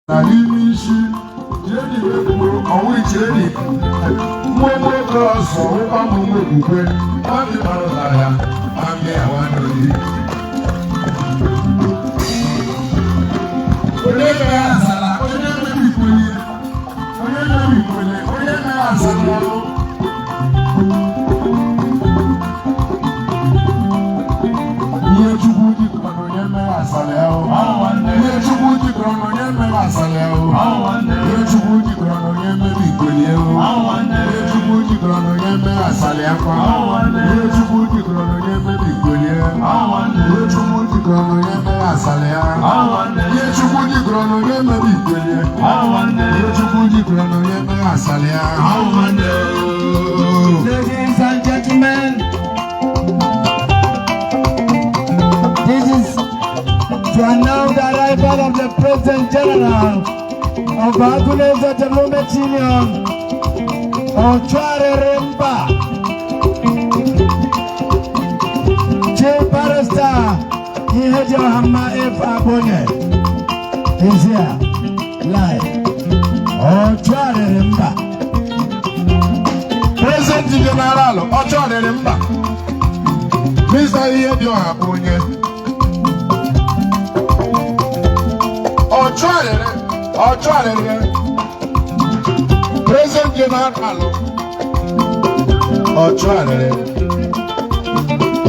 Na n'ime isi jeni wepụrụ ọnwụ ijeni nwa nwoke ọsọ ụkwa m nwa okwukwe nwadị mara ya amị awanori. Onye mere asala, onye mere ikwenye, onye mere ikwenye, onye mere asala ọrụ. Ihe Chukwu jikọrọ na onye mere asala ya o. Ihe Chukwu jikọrọ na onye mere asala ya o. Ihe Chukwu jikọrọ na onye mere ikwenye o. Ihe Chukwu jikọrọ na onye mere asala ya kwa. Ihe Chukwu jikọrọ na onye mere ikwenye. Ihe Chukwu jikọrọ na onye mere asala ya. Ihe Chukwu jikọrọ na onye mere ikwenye. Ihe Chukwu jikọrọ na onye mere asala ya. Ladies and gentlemen, this is to announce the arrival of the President General of Aguleze Development Union, Ochuariri Mba, Chief Barrister Ihediohama F. Abonye is here live. Ochuariri Mba. President General Ọchọrịrị Mba, Mr. Ihedioha bụ onye Ọchọrịrị Ọchọrịrị President General Ọchọrịrị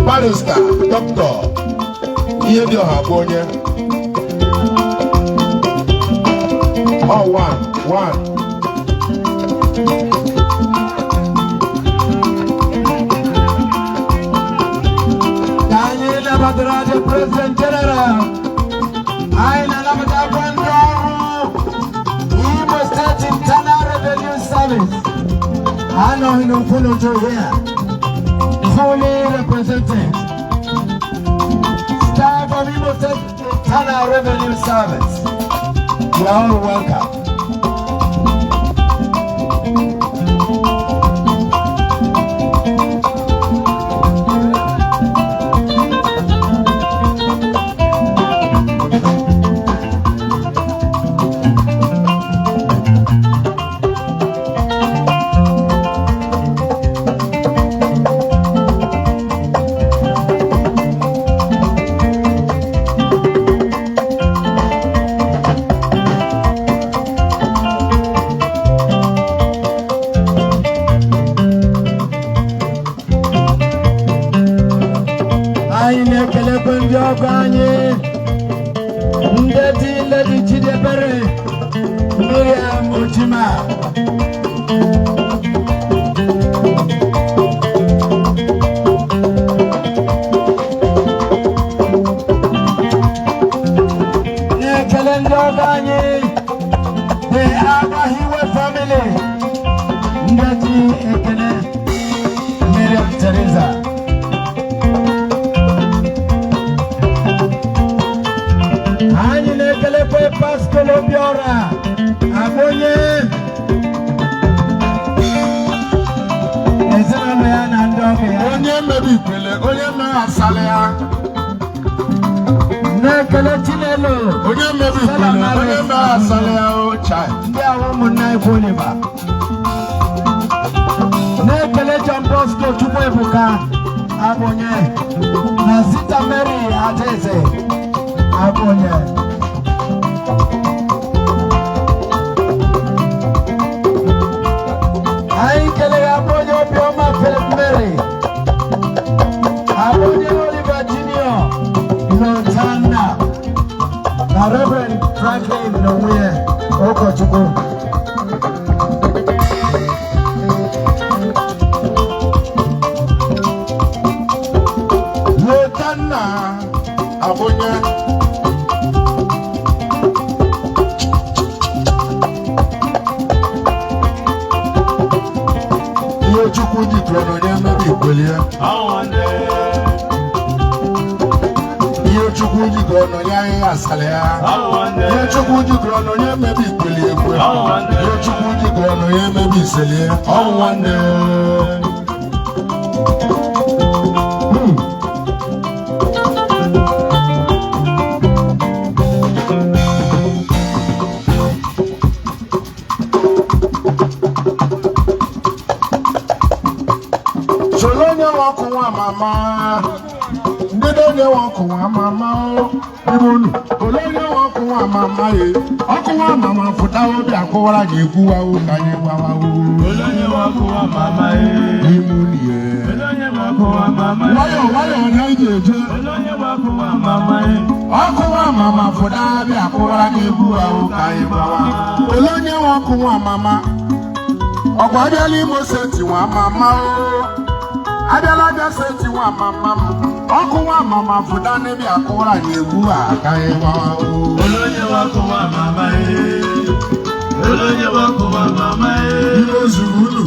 Barrister Dr. Ihedioha bụ onye ọ one one. Ka anyị nabatara the President General, anyị na-anabatakwa ndị ọrụ Imo State Internal Revenue Service. Anọghị n'okwu n'otu here, fully represented. Staff of Imo State Internal Revenue Service, you are all welcome. Anyị na-ekelekwe ndị ọgọ anyị, ndị dị Lady Chidiebere Miriam Ojima. Na-ekele ndị ọgọ anyị, the Agbahiwe family, ndị dị Ekene Miriam Teresa. Anyị na-ekelekwe Pascal Obiora Abonye, ezinụlọ ya na ndị ọgọ ya. Onye mebi ikwele, onye mere asala ya. Na-ekele Chinelo. Onye mebi ikwele, onye mere asala ya o chai. Ndị ahụ ụmụnna Ikwuliba. Na-ekele John Bosco Chukwuebuka Abonye na Sita Mary Adaeze Abonye. Anyị kelere Abonye Obiọma Philip Mary, Abonye Oliver Junior Lotanna na Reverend Franklin n'onwe ya, ụkọchukwu. Lotanna Abonye. Ihe Chukwu jikọrọ na onye mebi ikwele ya. Ihe Chukwu jikọrọ na onye ahịhịa asala ya. Ihe Chukwu jikọrọ na onye mebi ikwele ekwe. Ihe Chukwu jikọrọ na onye mebi isele ya. Ọ nwanne. nwa mama. Ndị onye nwe ọkụ nwa mama o. Ibe unu, ole onye nwe ọkụ nwa mama ye? Ọkụ nwa mama fụta obi akụwara gị ekwuwa o ka anyị gbawa o. N'ime unu ye. Nwayọọ nwayọọ na anyị ga-eje. Ọkụ nwa mama fụta abịa akụwara gị ekwuwa o ka anyị gbawa. Ole onye nwe ọkụ nwa mama? Ọkwa abịala Imo State nwa mama o. Abịala Abịa State nwa mama m. Ọkụ nwa mama fụta n'ebe akụwara anyị egwu a ka anyị gbawa o. Ihe zuru unu.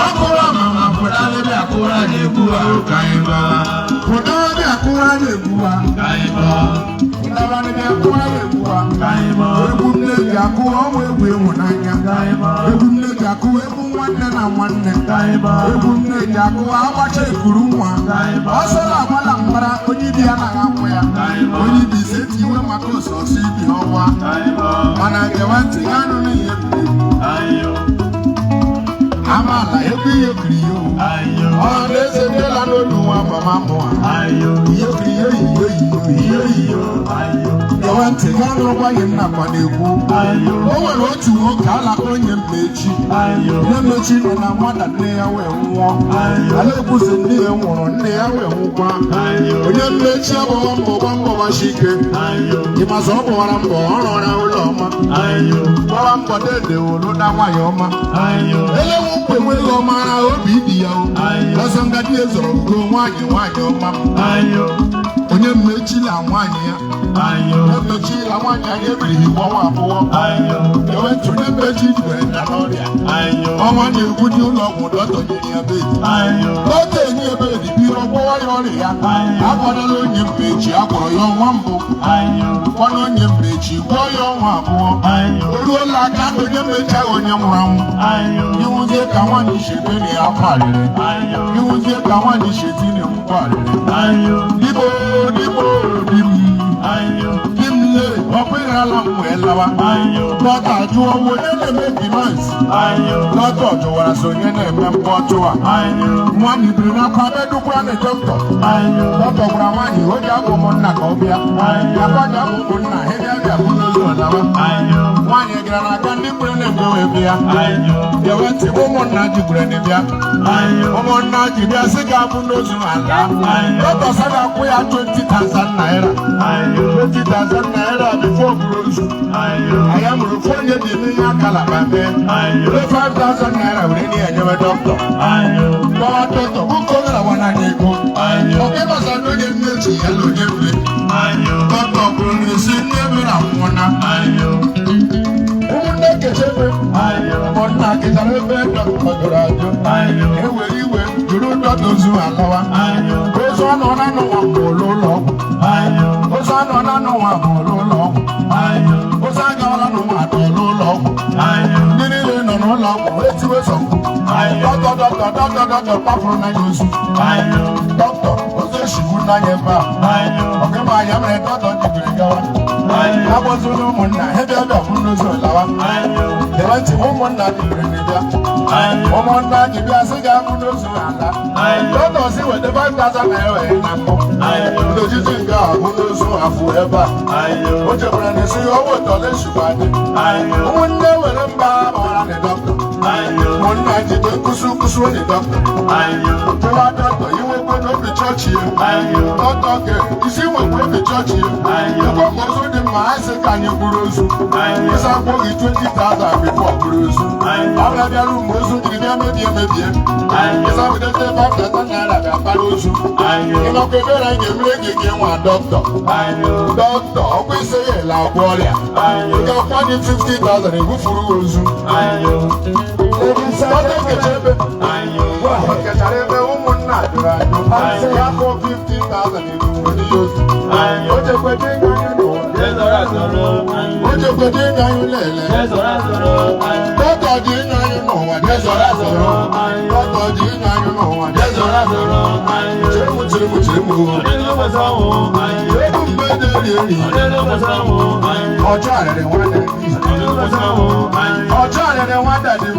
Ọkụ nwa mama fụta n'ebe akụwara anyị egwu a ka anyị gbawa. Fụta n'ebe akụwara anyị egwu a. Fụtara n'ebe akụwara anyị egwu a. Egwu nne ji akụ ọnwa egwu ịhụnanya. Egwu nne ji akụ egwu nwanne na nwanne. Egwu nne ji akụ agbacha ekuru nwa. Ọsọ na-agbala mgbara onye ibi anaghị akwụ ya. Onye ibi ise tiwe maka ọsọsọ ibi ọnwa. Mana gewa ntị ya anụ n'ihe m. Amaala ebe ihe kiri ya o. Ọha na eze ndị la n'olu nwa mama mụ a. Ihe kiri ya iyo iyo iyo iyo. Gewa ntị ya nụrụkwa ihe nna kwa na-ekwu. O nwere otu nwoke alakọ onye mmechi. Nne mmechi nọ na nwata nne ya wee nwụọ. Ala ekwuzi nne ya nwụrụ nne ya wee nwụkwa. Onye mmechi agbọghọ mbọ gba mbọ gbashi ike. Ịmazụ ọ gbawara mbọ ọ rụra ụlọ ọma. Gbawa mbọ dede olu na nwaanyị ọma. Elewu mkpe enweghị ọmara obi dị ya o. Ọsọ ngadi ezoro ugo nwaanyị nwaanyị ọma m. Onye mmechi na nwaanyị ya. Onye mmechi na nwaanyị anyị ebiri ọnwa abụọ. Ewe onye mmechi jibere nda n'ọrịa. Ọnwa na-egwu dị ụlọ ọgwụ dọkịta nyere ya bed. Dọkịta enye ya bed biro gwọwa ya ọrịa ya. Agwọrọla onye mmechi agwọrọ ya ọnwa mbụ. Gwọrọ onye mmechi gwọọ ya ọnwa abụọ. O ruola aka onye mmechi ahụ onye nwụrụ anwụ. Iwuzie ka nwaanyị si ebe na ya akwa arịrị. Iwuzie ka nwaanyị si eti na mkpu arịrị. Dibo dibo di m. Di m lee ọkwa ịrala m wee lawa. Dọkịta jụọ m onye na-eme demands. Dọkịta jụwara sị onye na-eme mkpọtụ a. Nwaanyị biri n'akwa bedukwa na dọkịta. Dọkịta gwara nwaanyị o ji abụ ụmụnna ka ọ bịa. Akwa ji abụ ụmụnna ha bịa bịa bụ n'ụzọ lawa. Nwaanyị gara n'aka ndị kwere na-ekwe wee bịa. Bịawa ntị ụmụnna ji kwere na bịa. Ụmụnna ji bịa sị ga abụ n'ozu ala. Dọkịta sị ga-akwụ ya 20,000 naira. 20,000 naira before buru ozu. Anyị mụrụ ofu onye dị n'ihe akala ma mee. Were 5,000 naira were nye enyewe dọkịta. Gbawa dọkịta nwoke ọ gara n'anya ego. Ọka ịgbasa n'onye mmechi ya na onye mme. Dọkịta kwuru n'isi nne mere anwụọna. Ụmụnne kechebe. Ụmụnna kechara ebe dọkịta jụrụ ajụ. Ewere iwe jụrụ dọkịta ozu alawa. Ozu anọ na n'ụwa bụ ụlọ ọgwụ. Ozu anọ na n'ụwa bụ ụlọ ọgwụ. Ozu agawala n'ụwa atọ n'ụlọ ọgwụ. Ndị niile nọ n'ụlọ ọgwụ etiwe sọ mkpu. Dọkịta dọkịta dọkịta dọkịta kpafuru n'anya ozu. Dọkịta ozu eshigbu n'anya ebe a. Ọkịma ya mere dọkịta jibiri gawa. Agbazuru ụmụnna ha bịa bịa bụ n'ụzọ lawa. Debe ntị ụmụnna jibiri n'ịbịa. Ụmụnna ji bịa sị ga-abụ n'ụzọ ala. Dọkịta si weta 5,000 naira wee na mbụ. Ndị ojiji nke a bụ n'ụzọ afụ ebe a. O chekwara na esi o wetara eshigbu adị. Ụmụnne were mba gbara na dọkịta. Ụmụnna jide nkụsụ nkụsụ onye dọkịta. Tụwa dọkịta inwekwe n'obi chọọchị ya. Dọkịta ke isi nwekwe obi chọọchị ya. Ekwe ka ozu dị mma anyị sị ka anyị buru ozu. Ịsa akwụ gị 20,000 before buru ozu. Ọ bịa bịaru mgbe ozu jiri bịa mebie mebie. Ịsa wetete 5,000 naira bịa kpara ozu. Ịmakwa ebere anyị ga-emere gị ka ịnwa dọkịta. Dọkịta ọkwa ise ya ele agwọ ọrịa. Ị ga-akwụ anyị 50,000 ebufuru ozu. Ladies and Dọkịta gentlemen, ebe kechara ebe ụmụnna jụrụ ajụ. Ya kwụọ 50,000 ebufuru n'ihe ozu. O chekwede ịga anyị n'ụwa. O chekwede ịga anyị lele. Dọkịta ji ịnya anyị n'ụwa. Jezọrọ azọrọ. Dọkịta ji ịnya anyị n'ụwa. Jezọrọ azọrọ. Chere m chere m chere m o. Egwu mgbe na-eri eri. Ọjọ́ àrẹ̀rẹ̀ wá dàdí. Ọjọ́ àrẹ̀rẹ̀ wá dàdí.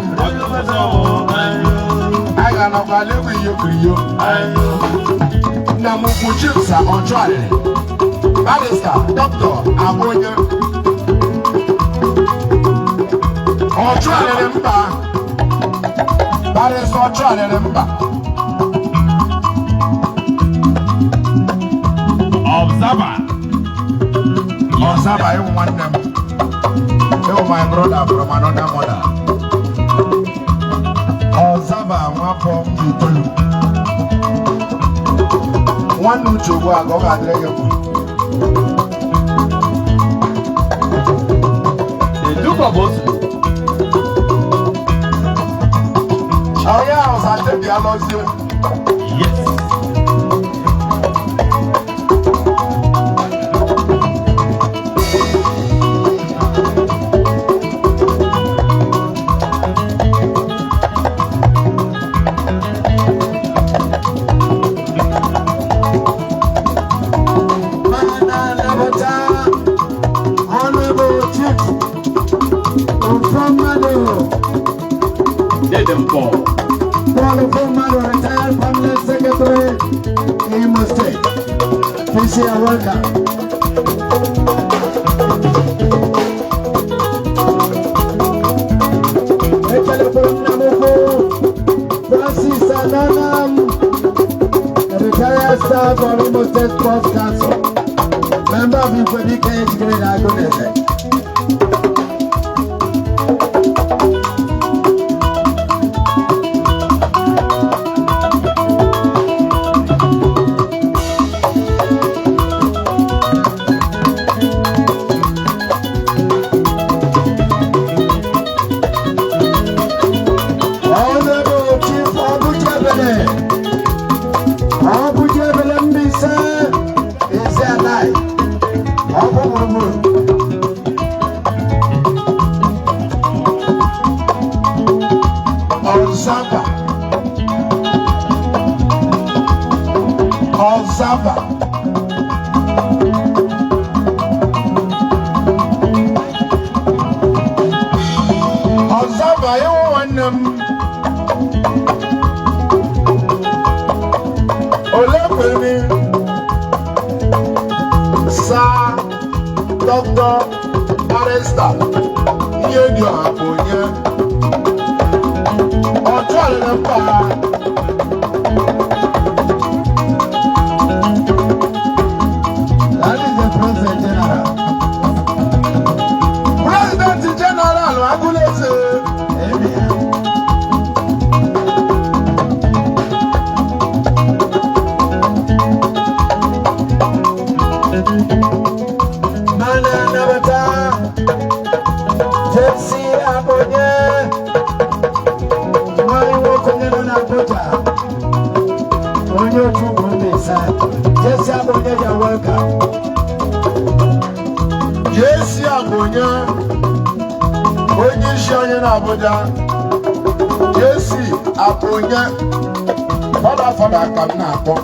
Agha Aga nọkwa legwu iyo kiriyo. Nna m ukwu, Chief Sir Ọchụalịrị, Barrister Dr. Abụonye Ọchụalịrị mba, Barrister Ọchụalịrị mba. Observer. Ọzaba, ịwụ nwanne m, ịwụ my brother from another mother. Ọzaba, nwafọ itoolu, nwanne Uche ugbu a ka ọ ga-adịrị gị mma. The Duke of Osu. Onye ahụ Satebi alọzie. Yes. Mana Nabata, Honorable Chief Ofomado, Dedem Paul. Paul Ofomado, retired permanent secretary, Imo State. Please say welcome. Ekele Nnamukwu, Francis Ananam, retired staff of Imo State Sports Council, member of Igwedike Ejikere na Aguneze. Honorable Chief Obujebele, Obujebele Mbise is alive. Ọbụ gburugburu. Ọzaba, Ọzaba, Ọzaba, ịwụ nwanne m. Ole kwere saa Dr. Barrister ihe dị ọha bụ onye ọjọọ alịrị mba. That is the President General. President General Agụleze. Amen. Mana Nabata, JC Abonye, nwanyị nwoke onye nọ na Abuja, onye otu Mbaise. JC Abonye, you are welcome. JC Abonye, onye isi anyị na Abuja. JC Abonye, fada fada ka m na-akpọ.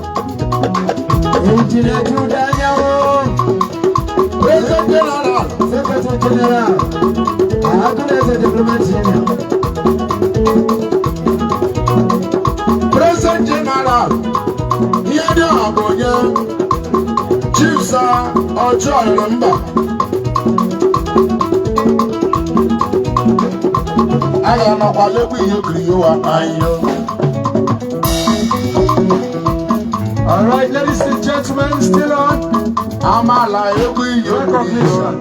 Engineer Jude Anyanwụ, President General. Secretary General, Agụneze Development Union. President General ihe dị ọha bụ onye, Chief Sir Ọchụalịrị mba. A ga-anọkwa lekwa ihe kiri wa ayo. All right, ladies and gentlemen, still on Amaala egwu ihe kiri recognition.